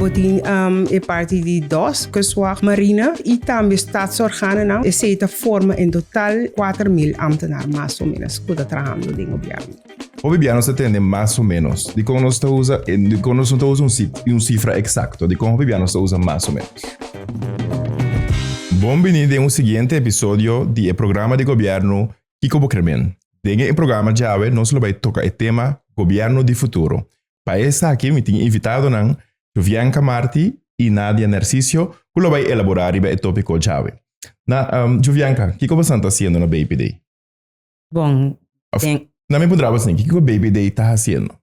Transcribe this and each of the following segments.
Bo tin e parti di DOS, Kustwacht, Marina y tambe Staatsorganennan. Esey ta forma en total 4000 ambtenaar mas o menos cu ta trahando den gobierno. Hopi bia nos ta tende mas o menos. Dikon nos ta usa, dikon nos no ta usa un un sifra eksakto? Dikon hopi bia nos ta usa mas o menos? Bon bini den un siguiente episodio di e programa di gobièrnu Kiko Bo Kere Men. Den e programa djawe nos lo bai toka e tema Gobièrnu di Futuro. Pa esaki mi tin invitadonan Jovianka Marti i Nadia Narciso ku lo bai elaborá riba e tópiko djawe. Na, Jovianka, kiko bo san ta hasiendo na BPD? Bon, den. Na mi puntra bo asina, kiko BPD ta hasiendo?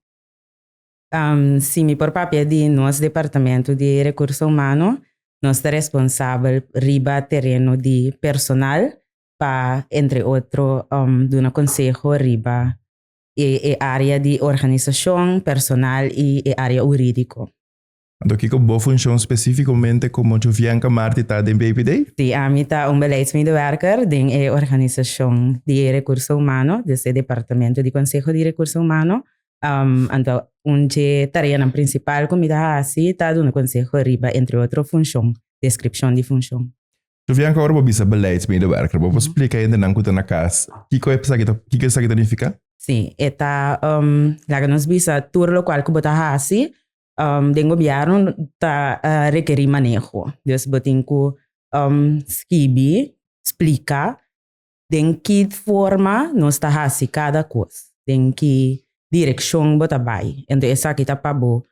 Si mi por papia di nos departamento di Recurso Humano, nos ta responsabel riba tereno di personal pa entre otro duna conseho riba e area di organisacion, personal y e area huridico. Anto kiko bo funshon spesífikamente komo Jovianka Marti ta den BPD? Sí, ami ta un beleidsmedewerker den e organisashon di Rekurso Humano, dus e departamento di Konseho di Rekurso Humano. Anto un dje tareanan prinsipal ku mi ta hasi ta duna konseho riba entre otro funshon, deskripshon di funshon. Jovianka, ora bo bisa beleidsmedewerker, bo por splika hendenan ku ta na kas kiko esaki ta kiko esaki ta nifiká? Sí, e ta laga nos bisa tur lokual ku bo ta hasi Den gobierno ta rekerí maneho. Dus bo tin ku skibi, splika den ki forma nos ta hasi kada kos, den ki direkshon bo ta bai. Enton esaki ta pa bo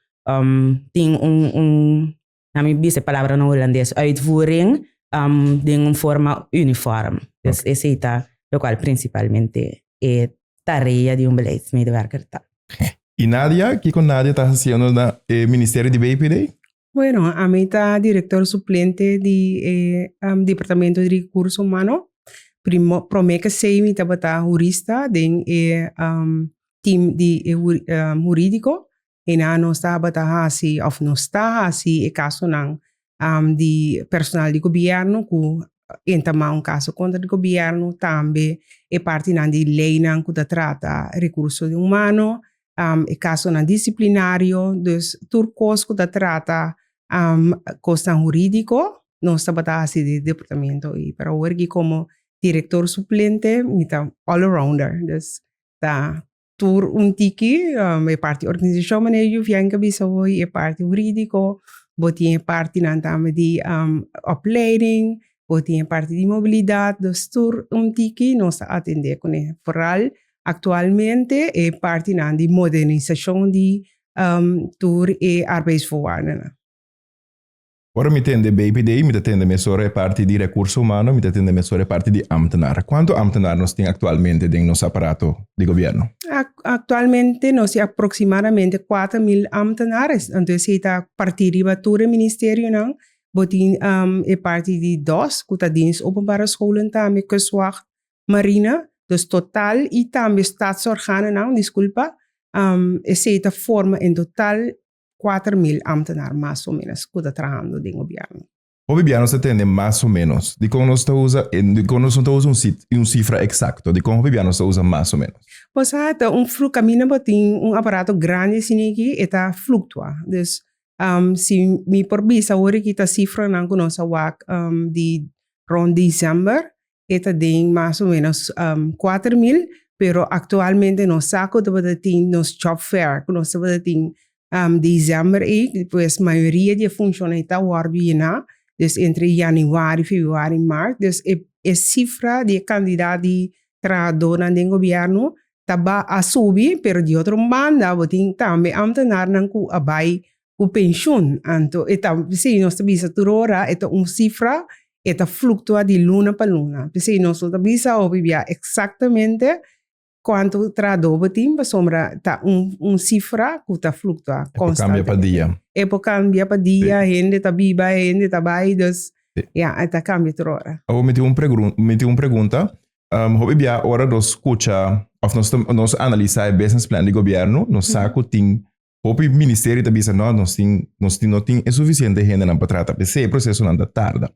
tin un, na mi bisa e palabra na hulandes, uitvoering den un forma uniform. Dus esei ta lokual prinsipalmente e tarea di un beleidsmedewerker ta. I Nadia, kiko Nadia ta hasiendo na e ministerio di BPD? Bueno, ami ta director suplente di e departamento di recurso humano. Primo, prome ke esei mi tabata hurista den e team di e huridico. Einan nos tabata hasi of nos ta hasi e kasonan di personal di gobierno ku entamá un kaso kontra di gobierno, tambe e partinan di leynan ku ta trata rekurso humano, e kasonan disiplinario, dus tur kos ku ta trata kosnan hurídiko nos tabata hasi di departamento ei. Pero awor aki komo direktor suplente mi ta all arounder, dus ta Tur un tiki, e parti organisashon manera Juvianka bisa hoy, e parti hurídiko, bo tin e partinan tambe di opleiding, bo tin e parti di mobilidat, dus tur un tiki nos ta atendé kuné. Foral aktualmente e partinan di modernisashon di tur e arbeidsvoorwaardennan. Ora mi tende BPD, mi ta tende mesora e parti di Rekurso Humano, mi ta tende mesora e parti di ambtenaar. Kuantu ambtenaar nos tin aktualmente den nos aparato di gobièrnu? Aktualmente nos tin aproksimadamente 4000 ambtenaar, anto esei ta partí riba tur e ministerionan. Bo tin e parti di dos, ku ta Dienst Openbare Scholen tambe, Kustwacht, Marina, dus total i tambe Staatsorganennan, diskulpa, esei ta forma en total 4000 ambtenaar mas o menos ku ta trahando den gobièrnu. Hopi bia nos ta tende mas o menos. Dikon nos ta usa, dikon nos no ta usa un un sifra eksakto? Dikon hopi bia nos ta usa mas o menos? Bo sa ta un flu kaminda bo tin un aparato grandi asina aki e ta fluktua. Dus si mi por bisa awor aki ta sifranan ku nos a wak di rond december E ta den mas o menos 4000, pero actualmente nos sa cu tabata tin nos job fair, cu nos tabata tin december ey, pues mayoria di e funcionnan ey ta wordo yena, dus entre januari, februari, maart, dus e e cifra di e cantidad di trahadornan den gobierno ta ba a subi, pero di otro banda bo tin tambe ambtenaarnan cu a bay ku penshun. Anto e ta, p'esei nos ta bisa tur ora e ta un sifra, e ta fluktua di luna pa luna. P'esei nos no ta bisa hopi bia eksaktamente kuantu trahadó bo tin pasobra ta un un sifra ku ta fluktua E por kambia pa dia. E por kambia pa dia, hende ta biba, hende ta bai, dus ya, e ta kambia tur ora. Awor mi tin un mi tin un pregunta. Hopi bia ora nos skucha òf nos ta nos analisá e business plan di gobièrnu, nos sa ku tin Hopi ministerio ta bisa no, nos tin, nos tin, no tin e suficiente hendenan pa trata. P'esei e procesonan ta tarda.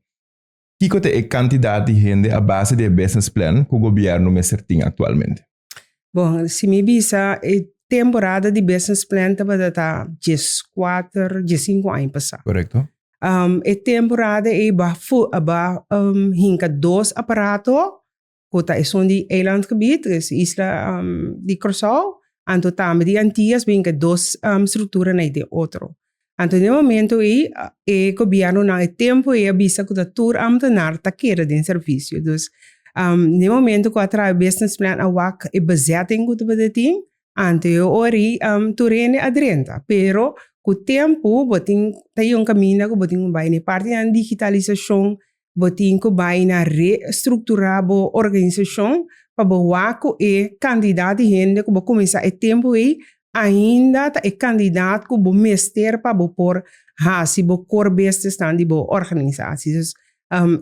Kiko ta e cantidad di hende a base di e business plan cu gobierno mester tin actualmente? Bon, si mi bisa e. temporada di business plan tabata ta 14, 15 aña pasá. Korekto. E temporada ei ba fu ba hinka dos aparato ku ta esun di eilandgebied, dus isla di Kòrsou, anto tambe di Antias bo hinka dos strukturanan ei den otro. Anto den e momento ei e gobièrnunan e tempu ei a bisa ku ta tur ámtenar ta keda den servisio. Dus den e momento ku a traha e business plan a wak e bezetting ku tabata tin, anto e ora ei tur hende a drenta. Pero ku tempu bo tin ta yega un kaminda ku bo tin ku bai na e partinan digitalisashon, Bo tin ku bai na restrukturá bo organisashon pa bo wak ku e kantidat di hende ku bo kuminsá e tempu ei ainda ta e kantidat ku bo mester pa bo por hasi bo core businessnan di bo organisasi. Dus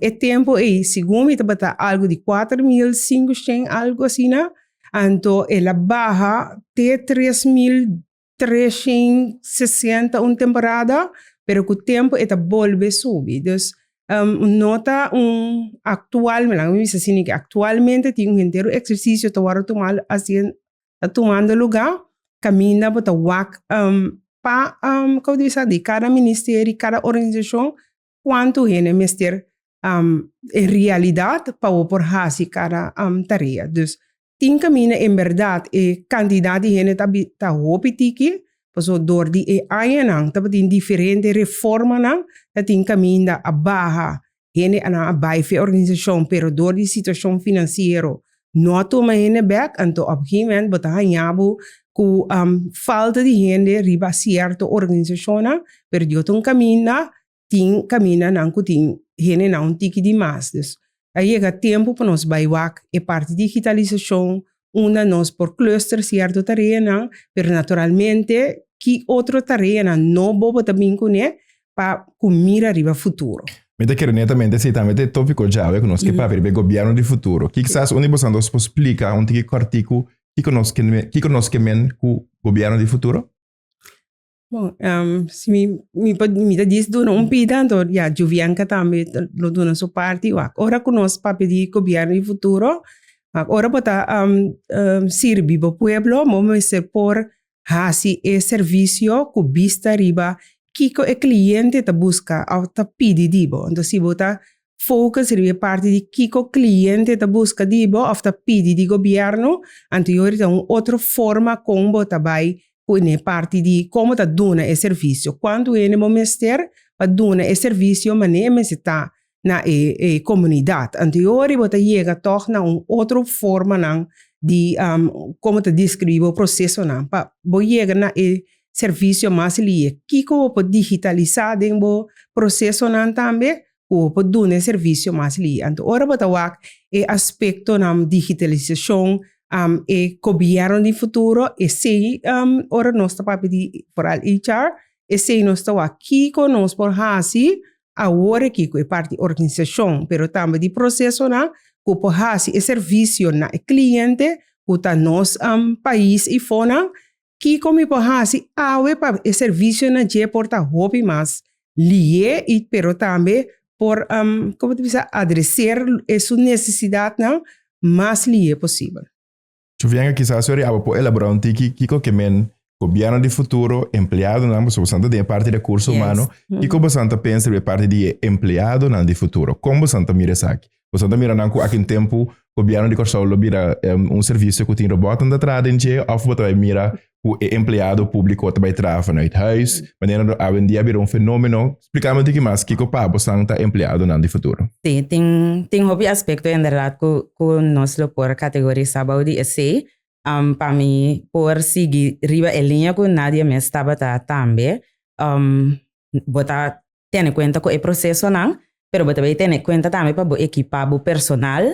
e tempu ei segun mi tabata algu di 4500 algu asina, anto el a baha te 3360 un temporada, pero ku tempu e ta bolbe subi. Dus no ta un aktual, mi laga mi bisa asina ke aktualmente tin un henter ehersisio ta wòrdu tuma hasiendo ta tumando lugá kaminda bo ta wak pa komo ta bisa di kada ministerio, kada organisashon kuantu hende mester en realidat pa bo por hasi kada tarea. Dus tin kaminda en bèrdat e kantidat di hende ta ta hopi tiki, pasobra dor di e añanan tabatin diferente reformanan, ta tin kaminda a baha hende nan a bai for e organisashon, pero dor di situashon finansiero no a tuma hende bèk, anto op gegeven moment bo ta haña bo ku falta di hende riba sierto organisashonnan, pero di otro kaminda tin kamindanan ku tin hendenan un tiki di mas. Dus a yega tempu pa nos bai wak e parti digitalisashon unda nos por cluster sierto tareanan, pero naturalmente ki otro tareanan nobo bo ta bin kuné pa ku mira riba futuro. Mi ta kere netamente si tambe ta e topiko djawe ku nos ke papia riba e gobièrnu di futuro. Kisas un di boso anto por splika un tiki kòrtiku kiko nos ke kiko nos ke men ku gobièrnu di futuro? Bon, si mi mi por mi ta djis duna un pida anto ya Juvianka tambe lo duna su parti wak. Ora ku nos papia di gobièrnu di futuro wak ora bo ta sirbi bo pueblo bo mester por hasi e servisio ku bista riba kiko e kliente ta buska òf ta pidi di bo. Anto si bo ta focus riba e parti di kiko kliente ta buska di bo òf ta pidi di gobièrnu, anto yori ta un otro forma kon bo ta bai ku e parti di kon bo ta duna e servisio. Kuantu hende bo mester pa duna e servisio manera e mester ta na e e komunidat. Anto yori bo ta yega tòg na un otro formanan di kon bo ta deskribí bo prosesonan pa bo yega na e servisio mas lihe. Kiko bo por digitalisá den bo prosesonan tambe ku bo por duna e servisio mas lihe. Anto ora bo ta wak e aspektonan digitalisashon, e gobièrnu di futuro, esei ora nos ta papia di foral HR, esei nos ta wak kiko nos por hasi awor aki ku e parti organisashon pero tambe di prosesonan ku por hasi e servisio na e kliente ku ta nos pais i fonan. Kiko mi por hasi awe pa e servisio na dje por ta hopi mas lihe i pero tambe por como ta bisa adreser e su nesesidatnan mas lihe posibel. Chuvianga kisas ori abo por elabora un tiki kiko ke men gobierno di futuro, empleadonan, pasobra bosan ta den e parti rekurso humano, kiko bosan ta pensa riba e parti di e empleadonan di futuro? Kon bosan ta mira esaki? Boso ta mira nan ku aki un tempu gobièrnu di Kòrsou lo bira un servisio ku tin robòtnan ta traha den dje òf bo ta bai mira ku e empleado públiko ta bai traha vanuit huis, manera no awendia a bira un fenómeno. Splika mi un tiki mas kiko pa bosan ta empleadonan di futuro. Sí, tin tin hopi aspekto inderdat ku ku nos lo por kategorisá bou di esei. Pa mi por sigui riba e liña ku Nadia mes tabata tambe, bo ta tene kuenta ku e prosesonan, pero bo ta bay tene kuenta tambe pa bo ekipá bo personal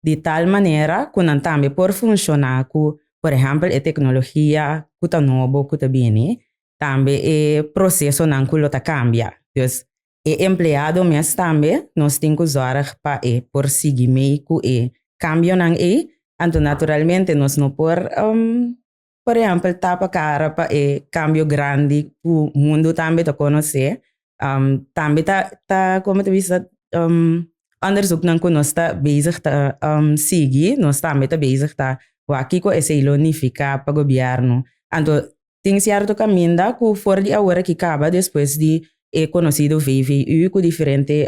di tal manera ku nan tambe por funshoná ku, por ehèmpel, e teknologia ku ta nobo ku ta bini, tambe e prosesonan ku lo ta kambia. Dus, e empleado mes tambe nos tin ku zòrg pa e por sigui mei ku e kambionan ei. Anto naturalmente nos no por Por ehempel, tapa cara pa e cambio grandi cu mundo tambe ta conoce. Um, tambe ta, ta como ta bisa, um, onderzoeknan cu nos ta bezig ta um, sigui, nos tambe ta bezig ta wak kico esey lo nifica pa gobierno. Anto tin sierto kaminda ku for di awor aki kaba despues di e konosido VVU ku diferente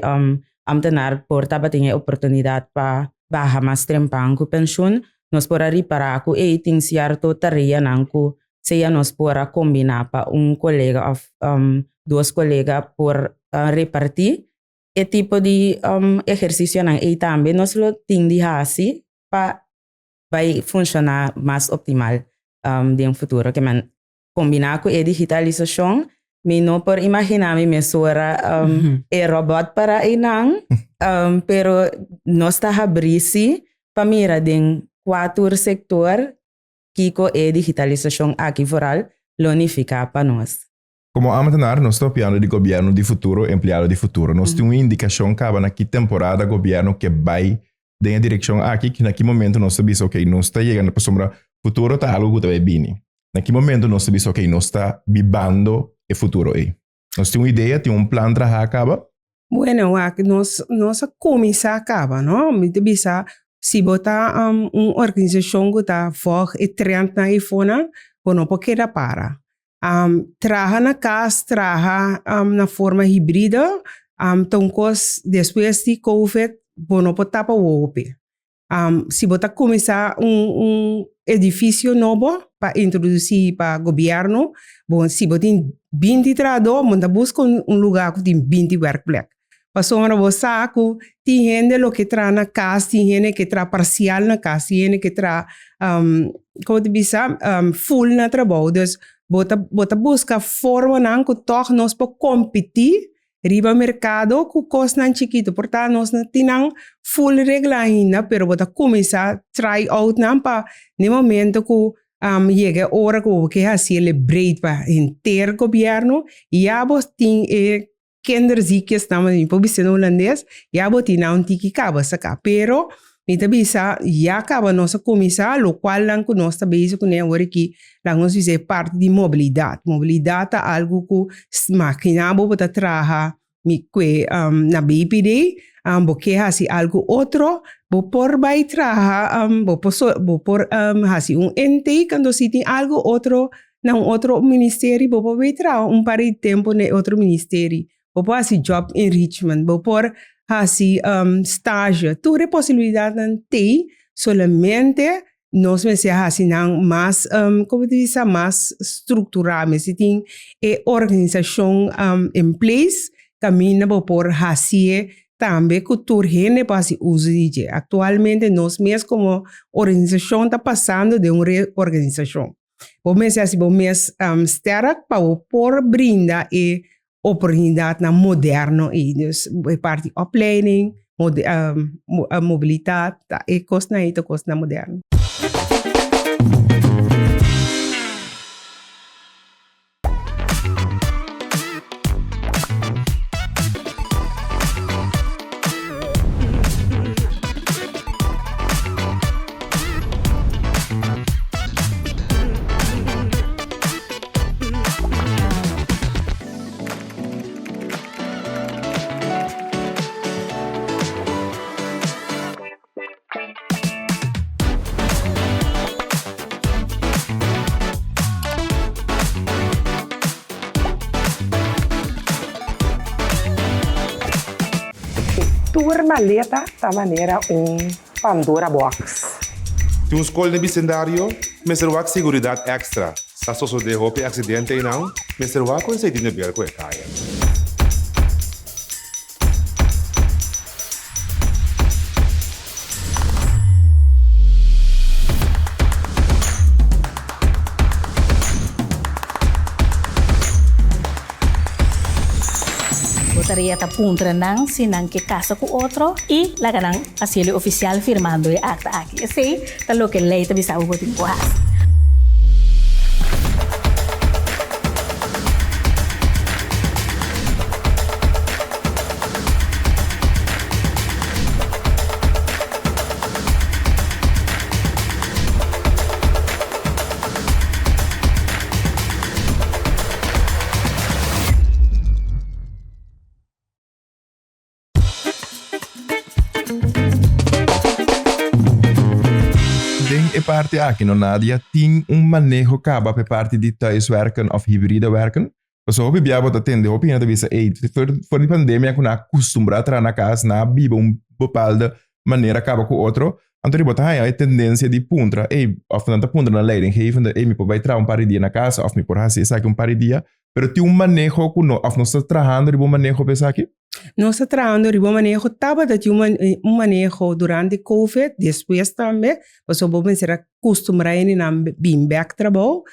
ambtenaar por tabatin e oportunidat pa baha mas trempan ku penshun, nos por a ripará ku ei tin sierto tareanan ku sea nos por a kombiná pa un kolega òf dos kolega por repartí. E tipo di ehersisionan ei tambe nos lo tin di hasi pa bai funshoná mas optimal den futuro. Ke men kombiná ku e digitalisashon, mi no por imaginá mi mesora e robòt para einan, pero nos ta habrí sí pa mira den kua tur sektor kiko e digitalisashon aki vooral lo nifiká pa nos. Komo ámtenar nos ta papiando di gobièrnu di futuro, empleado di futuro. Nos tin un indikashon kaba na ki temporada gobièrnu ke bai den e direkshon aki, na ki momento nos ta bisa ok nos ta yega pasobra futuro ta algu ku ta bai bini. Na ki momento nos ta bisa ok nos ta bibando e futuro ei. Nos tin un idea, tin un plan trahá kaba? Bueno, wak, nos, nos a kuminsá kaba, no? Mi ta bisa, si bo ta un organisashon ku ta vòg e trendnan eifonan, bo no por keda para. Traha na kas, traha na forma hibrido, ta un kos despues di covid bo no por tapa wowo p'e. Si bo ta kuminsá un edifisio nobo pa introdusí pa gobièrnu, bo si bo tin binti trahadó bo ta buska un lugá ku tin binti wèrkplek. Pasobra bo sa ku tin hende lo ke traha na kas, tin hende ke traha parsial na kas, tin hende ke traha komo ta bisa ful na trabou. Dus bo ta bo ta buska formanan ku tòg nos por kompetí riba merkado ku kosnan chikitu. Por ta nos no tin nan ful regla ainda pero bo ta kuminsá try out nan pa den momento ku yega e ora ku bo ke hasi el e breed pa henter gobièrnu ya bo tin e kinderziekjes nan mi por bisa na hulandes, ya bo tin nan un tiki kaba saka. Pero mi ta bisa ya kaba nos a kuminsá lokualnan ku nos ta bezig kuné awor aki laga nos bisa e parti di mobilidat. Mobilidat ta algu ku makina bo bo ta traha mi kue na BPD, bo ke hasi algu otro bo por bai traha bo por bo por hasi un intake anto si tin algu otro Na un otro ministerio bo por bay traha un par di tempo na e otro ministerio. Bo por haci job enrichment, bo por haci stage. Tur e posibilidadnan t'ey, solamente nos mester haci nan mas, como ta bisa, mas structura. Mester tin e organisacion in place caminda bo por haci'e tambe cu tur hende por haci uso di dje. Actualmente nos mes como organisacion ta pasando den un reorganisacion. Bo mester hasi bo mes sterk pa bo por brinda e oportunidatnan moderno ei. Dus e parti opleiding, mobilitat, ta e kosnan ei ta kosnan moderno. Tur maleta ta manera un Pandora box. Tin un skol den bisendario mester wak seguridat èkstra. Sa sosodé hopi aksidente einan, mester wak ku esei tin de ber ku e kaya. Bo tarea ta puntra nan si nan ke kasa ku otro i laga nan hasiel e ofisial firmando e akta aki. Esei ta loke lei ta bisa bo bo tin ku hasi. Den e parti aki no Nadia tin un maneho kaba pa e parti di thuiswerken of hibride werken? Pasobra hopi bia bo ta tende hopi hende ta bisa ey for di pandemia ku nan a kustumbrá traha na kas nan a biba un bepaalde manera kaba ku otro anto riba bo ta haña e tendensia di puntra ey of nan ta puntra nan leidinggevende ey mi por bai traha un par di dia na kas of mi por hasi esaki un par di dia pero tin un maneho ku no of nos ta trahando riba un maneho pa esaki? Nos ta trahando riba un maneho, tabata tin un maneho durante covid, despues tambe, pasobra bo mester a kustumbrá hendenan bin bèk trabou,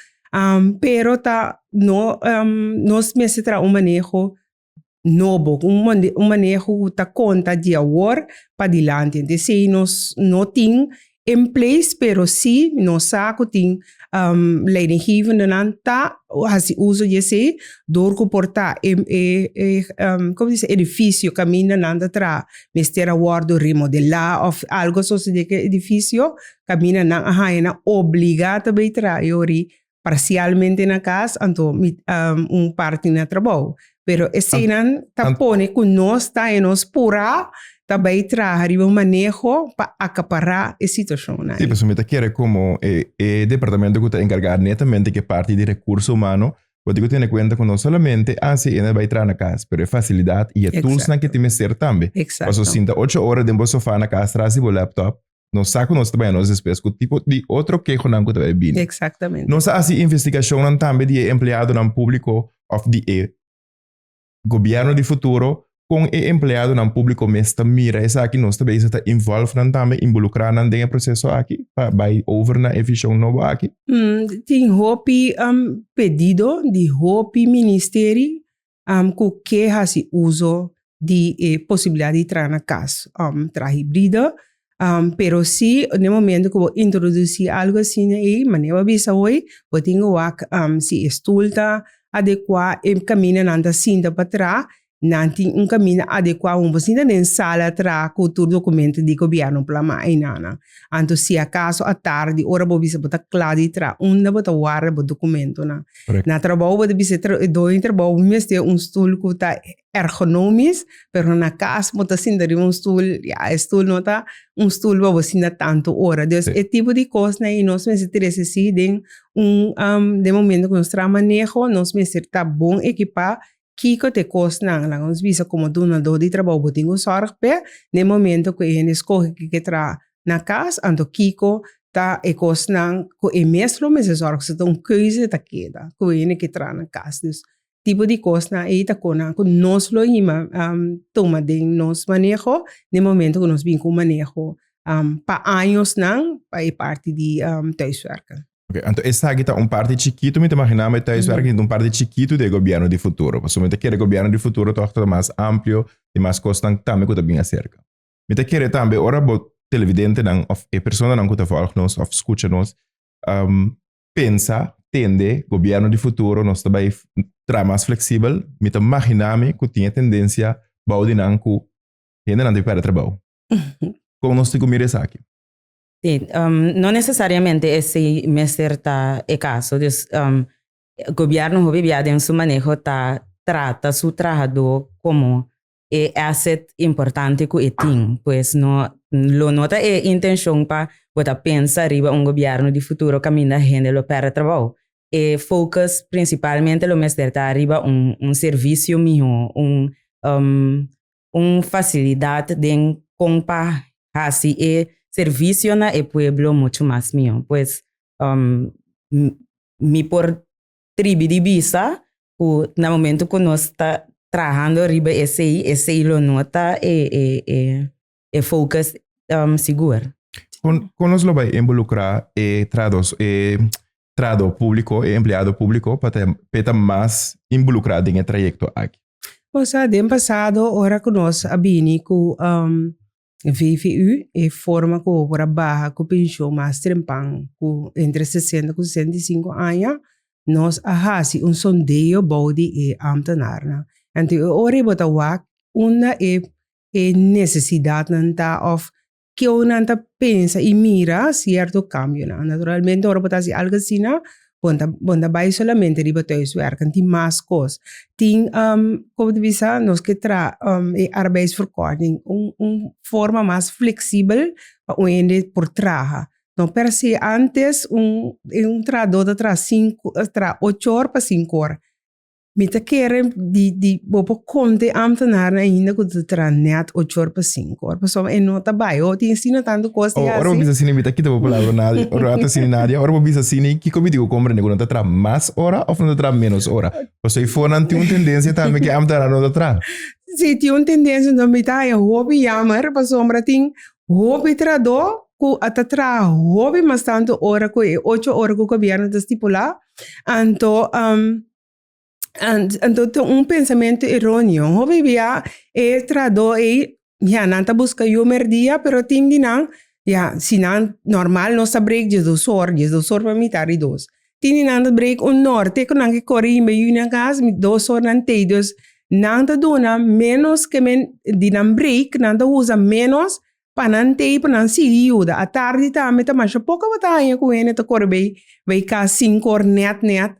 pero ta no nos mester traha un maneho nobo, un maneho ku ta konta di awor padilanti. Esei nos no tin in place, pero si nos sa ku tin leidinggevendenan ta hasi uso di esei dor ku por ta e e komo di bisa edifisio kaminda nan ta traha mester a wòrdu remodelá òf algu a sosodé ku e edifisio kaminda nan a haña nan obligá ta bai traha yori parcialmente na cas anto mi un parti na trabou pero eseinan ta pone cu nos ta en nos pura ta bay traha riba un maneho pa acapara e situacionnan. Sí, pasobra mi ta kere como e e departamento cu ta encarga netamente cu e parti di recurso humano bo tin cu tene cuenta cu no solamente a si e bay traha na cas pero e facilidad y e toolsnan cu tin mester tambe. Pasobra sinta ocho ora den bo sofa na cas tras di bo laptop Nos sa ku nos ta bai nos despues ku tipo di otro kehonan ku ta bai bini. Exactamente. Nos a hasi investigashonnan tambe di e empleadonan públiko òf di e gobièrnu di futuro kon e empleadonan públiko mes ta mira esaki. Nos ta bezig ta involve nan tambe, involukrá nan den e proseso aki pa bai over na e vishon nobo aki. Tin hopi pedido di hopi ministeri ku ke hasi uso di e posibilidat di traha na kas, traha hibrida, pero si na e momento ku bo introdusí algu asina ei, manera bo a bisa hoy, bo tin ku wak si e stul ta adekuá, e kaminda nan ta sinta pa traha, nan tin un kaminda adekuá un bo sinta den sala traha ku tur dokumento di gobièrnu plamá einanan. Anto si akaso atardi ora bo bisa bo ta kla di traha, unda bo ta warda bo dokumentonan? Na trabou bo ta bisa e doño di trabou mi mester un stul ku ta ergonomisch, pero na kas bo ta sinta riba un stul, ya e stul no ta un stul pa bo sinta tantu ora. Dus e tipo di kosnan ei nos mester trese si den un den momento ku nos traha maneho nos mester ta bon ekipá kiko ta e kosnan. Laga nos bisa komo dunadó di trabou bo tin ku sòrg p'e den momento ku e hende skohe ke ke traha na kas, anto kiko ta e kosnan ku e mes lo mester sòrg si ta un keuze ta keda ku e hende ke traha na kas. Dus tipo di kosnan ei ta konan ku nos lo hima tuma den nos maneho den momento ku nos bin ku un maneho pa añosnan pa e parti di thuiswerken. Ok, anto esaki ta un parti chikitu, mi ta imaginá mi thuiswerken ta un parti chikitu di e gobièrnu di futuro. Pasobra mi ta kere gobièrnu di futuro tòg ta mas amplio, tin mas kosnan tambe ku ta bin aserka. Mi ta kere tambe ora bo televidentenan òf e personanan ku ta vòlg nos òf skucha nos pensa, tende, gobièrnu di futuro nos ta bai traha mas fleksibel, mi ta maginá mi ku tin e tendensia bou di nan ku hendenan ta bai pèrdè trabou. Kon nos tin ku mira esaki? Sí, no necesariamente esei mester ta e caso. Dus, gobierno hopi bia den su maneho ta trata su trahadó como e asset importante cu e tin. Pues no, lo no ta e intencion pa bo ta pensa riba un gobierno di futuro caminda hende lo perde trabou. E focus principalmente lo mester ta riba un, un servicio miho, un, un facilidad den con pa haci e servicio na e pueblo mucho mas miho. Pues mi por tribi di bisa cu na momento cu nos ta trahando riba esey, esey lo no ta e, e, e, e focus sigur. Con, con nos lo bay involucra e trados, e trahador publico, e empleado publico pa ta, pa e ta mas involucra den e trayecto aki? Osea, den pasado ora cu nos a bini cu VVU, e forma cu bo por a baha cu pensioen mas trempan cu entre sesenta cu 65 aña, nos a haci un sondeo bou di e ambtenaarnan. Anto e ora bo ta wak unda e e necesidadnan ta of kico nan ta pensa y mira cierto cambionan. Naturalmente ora bo ta haci algo asina, bo ta bo ta bay solamente riba thuiswerken, tin mas cos. Tin como ta bisa nos ke traha e arbeidsverkorting un un forma mas flexibel pa un hende por traha. No per se antes un un trahadó ta traha sinku traha ocho or pa sinku or. Mi ta kere di di bo por konta e ambtenaarnan ainda ku ta traha nèt ocho or pa sinku or pasobra e no ta bai. Ho tin asina tantu kos di Oh, ora bo hasi. bisa asina mi ta kita bo palabra Nadia. Ora bo ta asina Nadia, ora bo bisa asina kiko mi di ku komprende ku nan ta traha mas ora òf nan ta traha ménos ora? Pasobra e fonan tin un tendensia tambe ku e ambtenaar no ta traha. Si, tin un tendensia no mi ta haña hopi yammer pasobra tin hopi trahadó ku a ta traha hopi mas tantu ora ku e ocho ora ku gobièrnu ta stipulá. Anto anto ta un pensamentu eróneo. Hopi bia e trahadó ei, ya nan ta buska yu merdia pero tin di nan, ya si nan normal nos ta break diesdos or, diesdos or pa mitar di dos. Tin di nan ta break un or te ku nan ke kore himba yu na kas dos or nan tei. Dus nan ta duna ménos ke men di nan break nan ta usa ménos pa nan tei pa nan sigui yuda. Atardi tambe ta masha poko bo ta haña ku hende ta kore bai bai kas sinku or nèt nèt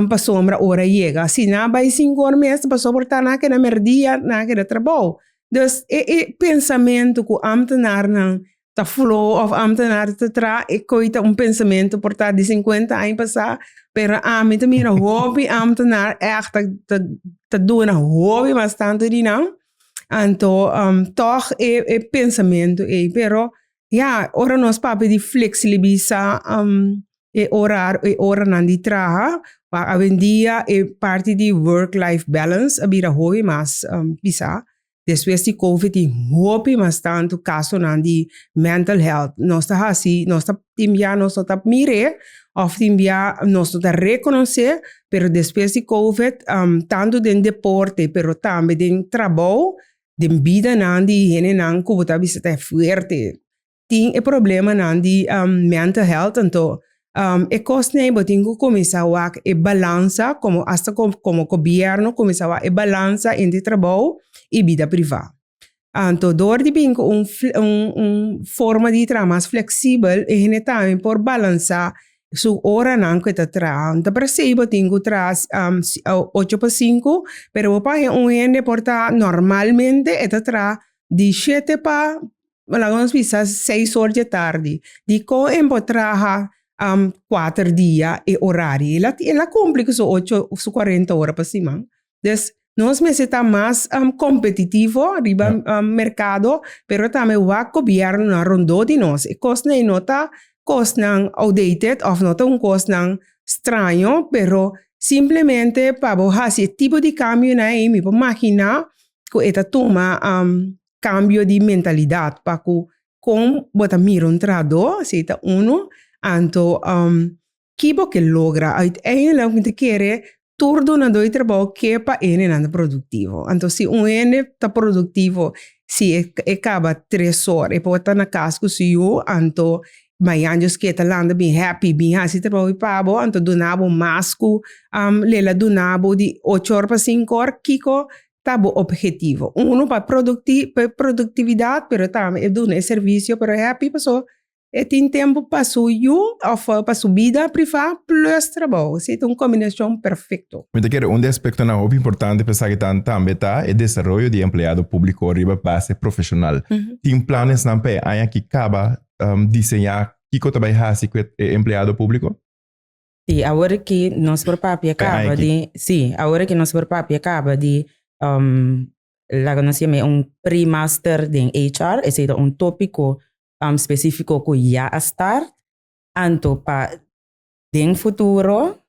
pasobra ora yega. Si nan a bai sinku or mes ta pasobra ta nan a keda merdia, nan a keda trabou. Dus e e pensamentu ku ámtenarnan ta floho òf ámtenar ta traha e koi ta un pensamentu por ta di sinkuenta aña pasá, pero ami ta mira hopi ámtenar ègt ta ta ta duna hopi mas tantu di nan. Anto tòg e e pensamentu ei, pero ya ora nos papia di flexibilisa e ora e oranan di traha, wak awendia e parti di work life balance a bira hopi mas pisá. Despues di covid tin hopi mas tantu kasonan di mental health. Nos ta hasi, nos ta tin bia nos no ta mir'é òf tin bia nos no ta rekonosé, pero despues di covid tantu den deporte pero tambe den trabou, den bidanan di hendenan ku bo ta bisa ta fuerte, tin e problemanan di mental health. Anto e kosnan ei bo tin ku kuminsá wak e balansa komo asta komo gobièrnu kuminsá wak e balansa entre trabou i bida privá. Anto dor di bin ku un un forma di traha mas fleksibel e hende tambe por balansá su oranan ku e ta traha. No ta paresei bo tin ku traha ocho pa sinku, pero bo por haña un hende por ta normalmente e ta traha di shete pa laga nos bisa seis or dje tardi. Dikon e por traha kuater dia e orario? El a el a kumpli ku su ocho su kuarenta ora pa siman. Dus nos mester ta mas kompetitivo riba merkado, pero tambe wak gobièrnunan rondó di nos. E kosnan ei no ta kosnan outdated òf no ta un kosnan straño, pero simplemente pa bo hasi e tipo di kambionan ei mi por maginá ku e ta tuma kambio di mentalidat pa ku kon bo ta mira un trahadó, esei ta unu. Anto ki bo ke logra? Uiteindelijk mi ta kere tur dunadó di trabou ke pa e hendenan ta produktivo. Anto si un hende ta produktivo, si e kaba tres or e por ta na kas ku su yu, anto mañan Dios ke ta lanta bin happy, bin hasi trabou di pa bo, anto duna bo mas ku lela duna bo di ocho or pa sinku or, kiko ta bo objetivo? Uno pa pa productividad, pero tambe e duna e servicio, pero happy paso e tin tempo pa su yu of pa su bida priva plus trabou. Esei ta un combinacion perfecto. Mi ta kere un di e aspectonan hopi importante pa esaki tan tambe ta e desaroyo di empleado publico riba base profesional. Tin planesnan pa e aña aki caba diseña kico ta bay haci cu e empleado publico? Sí, awor aki nos por papia kaba di, sí, awor aki nos por papia kaba di um, laga nos yama un pre-master den HR, esei ta un tópiko um, spesífiko ku ya a start, anto pa den futuro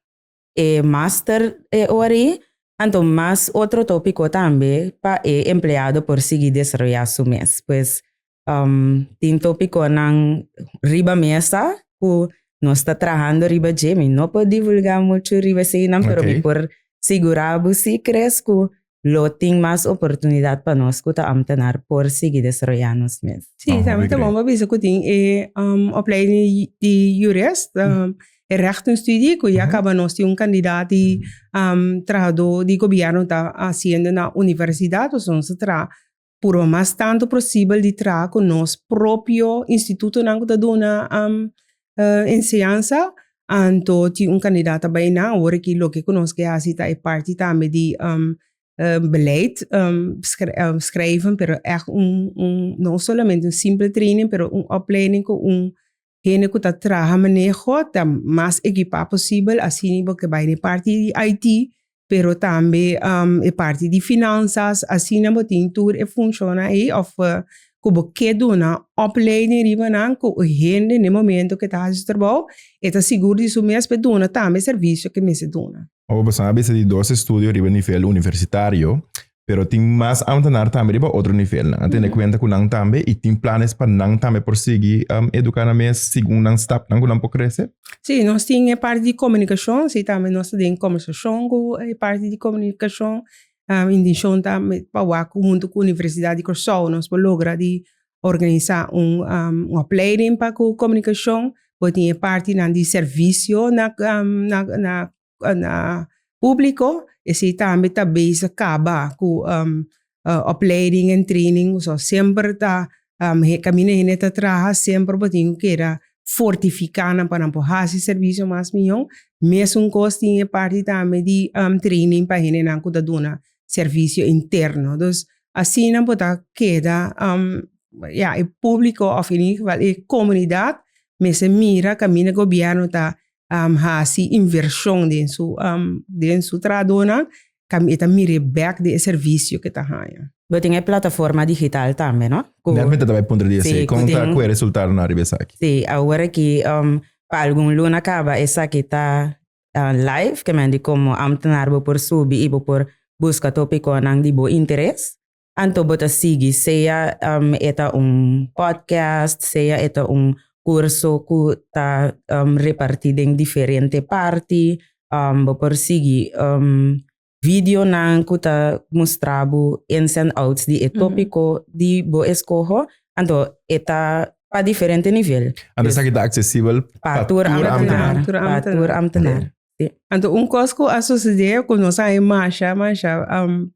e master e ori, anto mas otro tópiko tambe pa e empleado por sigui desaroyá su mes. Pues Um, tin tópikonan riba mesa ku nos ta trahando riba dje. Mi no por divulgá muchu riba eseinan, pero mi por sigurá bo si kres ku lo tin mas oportunidat pa nos ku ta ambtenaar por sigui desaroyá nos mes. Sí, tambe ta bon pa bisa ku tin e um, opleiding di jurist, um, e rechtenstudie, ku ya kaba nos tin un kandidaat di um, trahadó di gobièrnu ta hasiendo na universidat, dus nos ta traha Purba mas tantu posibel di traha ku nos propio institutonan ku ta duna enseñansa. Anto tin un kandidat ta bai nan. Awor aki loke ku nos ke hasi ta e parti tambe di beleid schrijven, pero ègt un un no solamente un simpel training, pero un opleiding ku un. Hende ku ta traha maneho ta mas ekipá posibel, asina bo ke bai den parti di IT, pero tambe e parti di finansas, asina bo tin tur e funshonnan ei òf ku bo ke duna opleiding riba nan ku e hende na e momento ku e ta hasi su trabou e ta sigur di su mes pa e duna tambe e servisio ku e mester duna. Awor boso a bisa di dos estudio riba nivel universitario, pero tin mas ambtenaar tambe riba otro nivelnan. A tene kuenta ku nan tambe i tin planes pa nan tambe por sigui eduká nan mes segun nan stapnan ku nan por krese? Sí, nos tin e parti di komunikashon, sí tambe nos ta den kombersashon ku e parti di komunikashon. Intenshon ta pa wak huntu ku Universidat di Kòrsou nos por logra di organisá un opleiding pa ku komunikashon. Bo tin e partinan di servisio na na na públiko, esei tambe ta bezig kaba ku opleiding en training. So semper ta kaminda hende ta traha semper bo tin ku keda fortifiká nan pa nan por hasi servisio mas mihó. Mesun kos tin e parti tambe di training pa hendenan ku ta duna servisio interno. Dus asina bo ta keda ya e públiko òf in ieder geval e komunidat mester mira kaminda gobièrnu ta hasi invershon den su den su trahadónan e ta mira bèk den e servisio ku e ta haña. Bo tin e plataforma digital tambe, no? Ku Net mi ta bai puntra di esei. Kon ta ku e resultadonan riba esaki? Sí, awor aki pa algun luna kaba esaki ta live, ke men di komo ambtenaar bo por subi i bo por buska topikonan di bo interes. Anto bo ta sigui, sea e ta un podcast, sea e ta un kurso ku ta repartí den diferente parti. Bo por sigui videonan ku ta mustra bo ins en outs di e tópiko di bo eskoho. Anto e ta pa diferente nivel. Anto esaki ta aksesibel pa tur ambtenaar. Pa tur ambtenaar. Sí. Anto un kos ku a sucedé ku nos a masha masha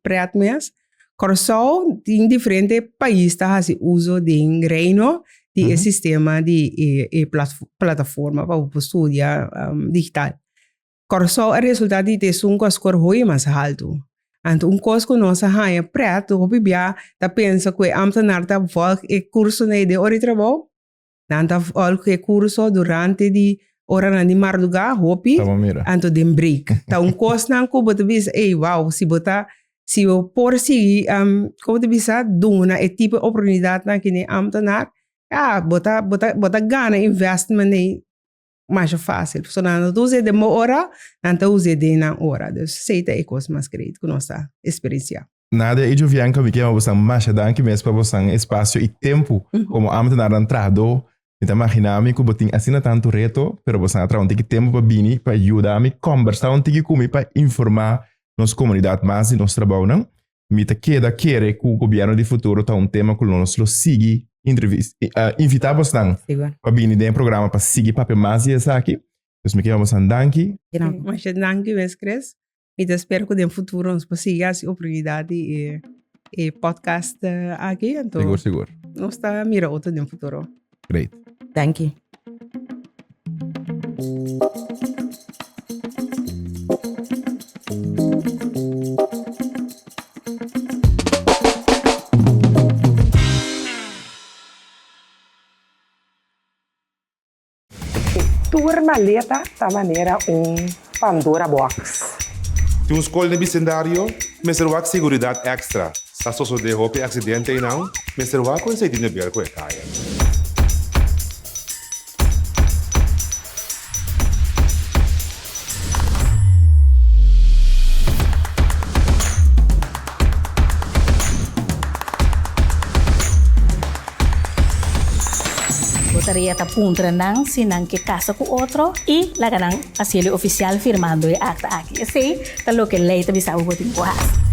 pret mes, Kòrsou tin diferente pais ta hasi uso den Reino di e sistema di e plataforma pa bo por studia digital. Kòrsou a resultá di ta esun ku a skor hopi mas haltu. Anto un kos ku nos a haña pret, hopi bia ta pensa ku e ámtenar ta vòlg e kursonan ei den ora di trabou. Nan ta volg e curso durante di oranan di mardugá, hopi, anto den break. Ta un kosnan ku bo ta bisa, ey, wow, si bo ta, si bo por sigui, kon bo ta bisa, duna e tipo di oportunidatnan aki den ambtenaar, ya, bo ta, bo ta, bo ta gana investment ei masha fácil. Pasobra nan no ta us'é den bo ora, nan ta us'é den nan ora. Dus esei ta e kos mas great ku nos ta eksperensiá. Nadia i Jovianka, mi ke yama bosan masha danki mes pa bosan espasio i tempu komo ámtenarnan trahadó. Mi ta maginá mi ku bo tin asina tantu reto, pero bosan a traha un tiki tempu pa bini pa yuda mi kòmbersá un tiki ku mi pa informá nos komunidat mas di nos trabounan. Mi ta keda kere ku Gobièrnu di Futuro ta un tema ku nos lo sigui invitá bosnan pa bini den e programa pa sigui papia mas di esaki. Dus mi ke yama bosan danki. Masha danki mes Chris. Mi ta spera ku den futuro nos por sigui hasi oportunidat di e podcast aki. Anto Sigur, sigur. Nos ta mira otro den futuro. Great. Danki. Tur maleta ta manera un Pandora box. Tin un skol den bisendario mester wak seguridat èkstra. Sa sosodé hopi aksidente einan, mester wak ku esei tin de ber ku e kaya. Bo tarea ta puntra nan si nan ke kasa ku otro i laga nan hasiel e ofisial firmando e akta aki. Esei ta loke lei ta bisa bo bo tin ku hasi.